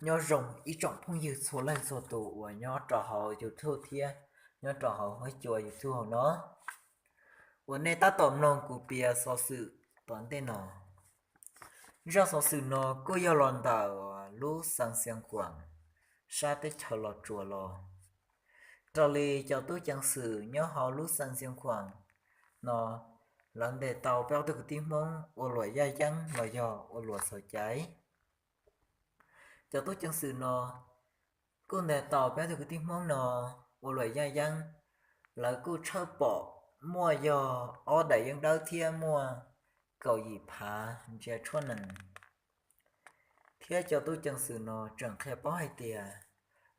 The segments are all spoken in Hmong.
Nyob zoo ib tsoom phooj ywg txhua leej txhua tus uas nyob rau hauv YouTube thiab nyob rau hauv huab cua YouTube hauv no, uas nej tab tom mloog kuv piav xov xwm tom ntej no. Zaj xov xwm no kuj yog los ntawm lub xeev Xiav Khuam sab teb chaws Los Tsuas los. Raws li cov tub ceev xwm nyob hauv lub xeev Xiav Khuam no, lawv ntes tau peb ob tug kwv tij Hmoob ua luam yaj yeeb los yog ua luam xauv caiv. Cov tub ceev xwm no kuj ntes tau peb ob tug kwv tij Hmoob no ua luam yaj yeeb. Lawv kuj tshawb pom muaj yog ob daim yeeb dawb thiab muaj kaum yim phav ntsia tshuaj nees. Thiab cov tub ceev xwm no tseem qhia paub hais tias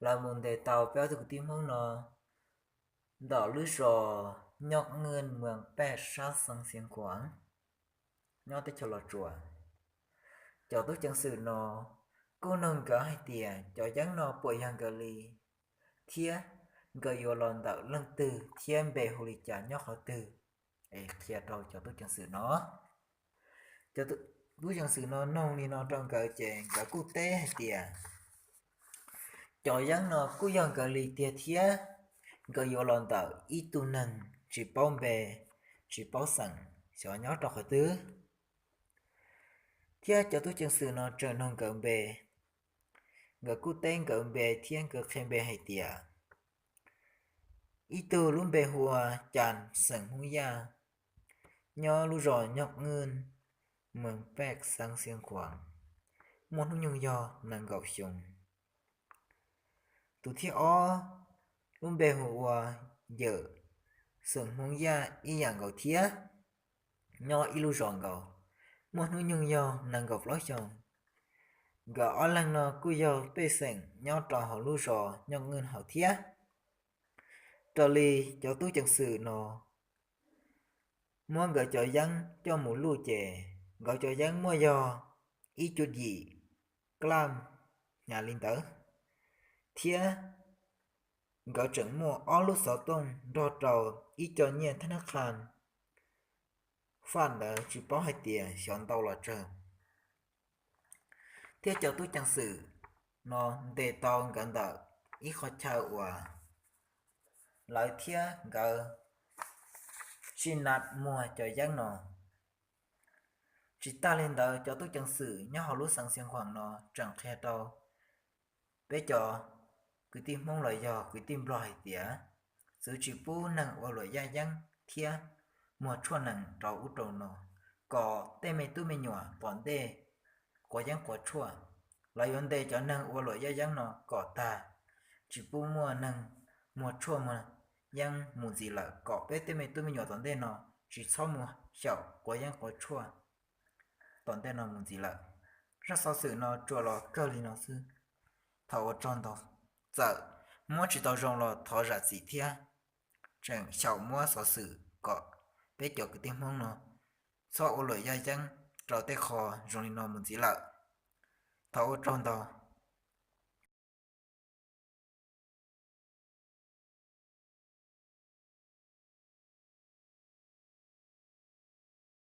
lawv mus ntes tau peb ob tug kwv tij Hmoob no ntawm lub zos Nyoj Nwj, moos Paj, sab xeev Xiav Khuam, nyob teb chaws Los Tsuas. Cov tub ceev xwm no kuj nug nkawd hais tias cov yeeb no puas yog nkawd li, thiab nkawd yuav los ntawm leej twg thiab npe hu li cas nyob qhov twg, es qhia rau cov tub ceev xwm no. Cov tub ceev xwm no nug li no rau nkawd ces nkawd kuj teb hais tias cov yeeb no kuj yog nkawd li tiag thiab nkawd yuav los ntawm ib tug neeg tsis paub npe, tsis paub xeem, xyov nyob rau qhov twg. Thiab cov tub ceev xwm no tseem nug nkawd npe. Nkawd kuj teb nkawd npe thiab nkawd qhia npe hais tias ib tug lub npe hu ua Cas, xeem Hmoob Yaj, nyob lub zos Nyoj Nwj, moos Paj, xeev Xiav Khuam, muaj hnub nyoog yog nees nkaum xyoo. Tus thib ob lub npe hu ua Yawm, xeem Hmoob Yaj ib yam nkaus thiab, nyob ib lub zos nkaus, muaj hnub nyoog yog nees nkaum plaub xyoo. Nkawd ob leeg no kuj yog pej xeem nyob rau hauv lub zos Nyoj Nwj hauv thiab. Raws li cov tub ceev xwm no muab nkawd cov yeeb coj mus luj ces nkawd cov yeeb muaj yog ib cuj yim gram hnyav li ntawd, thiab nkawd tseem muaj ob lub xov tooj nrog rau ib co nyiaj thab nab qha faj ntawd tsis paub hais tias xyov ntau los tsawg. Thiab cov tub ceev xwm no ntes tau nkawd ntawm ib qhov chaw uas lawv thiab nkawd sib nab muag cov yeeb no. Tsis tas li ntawd, cov tub ceev xwm nyob hauv lub xeev Xiav Khuam no tseem qhia rau peb cov kwv tij Hmoob los yog kwv tij Nplog hais tias txwv tsis pub neeg ua luam yaj yeeb thiab muag tshuaj nees rau ub rau no, kom tej me tub me nyuam tom ntej quav yeeb quav tshuaj. Lawv yuav ntes cov neeg ua luam yaj yeeb no kom tag, tsis pub muaj neeg muag tshuaj muag yeeb mus ntxiv lawm, kom peb tej me tub me nyuam tom ntej no tsis txhob mus xyaum quav yeeb quav tshuaj tom ntej no mus ntxiv lawm. Zaj xov xwm no tsuas los kawg li no xwb. Thov ua tsaug ntau, txawm muab tsis tau zoo los thov zam txim thiab. Tseem xyaum muab xov xwm kom peb cov kwv tij Hmoob no txhob ua luam yaj yeeb rau tej qho zoo li no mus ntxiv lawm. Thov ua tsaug ntau.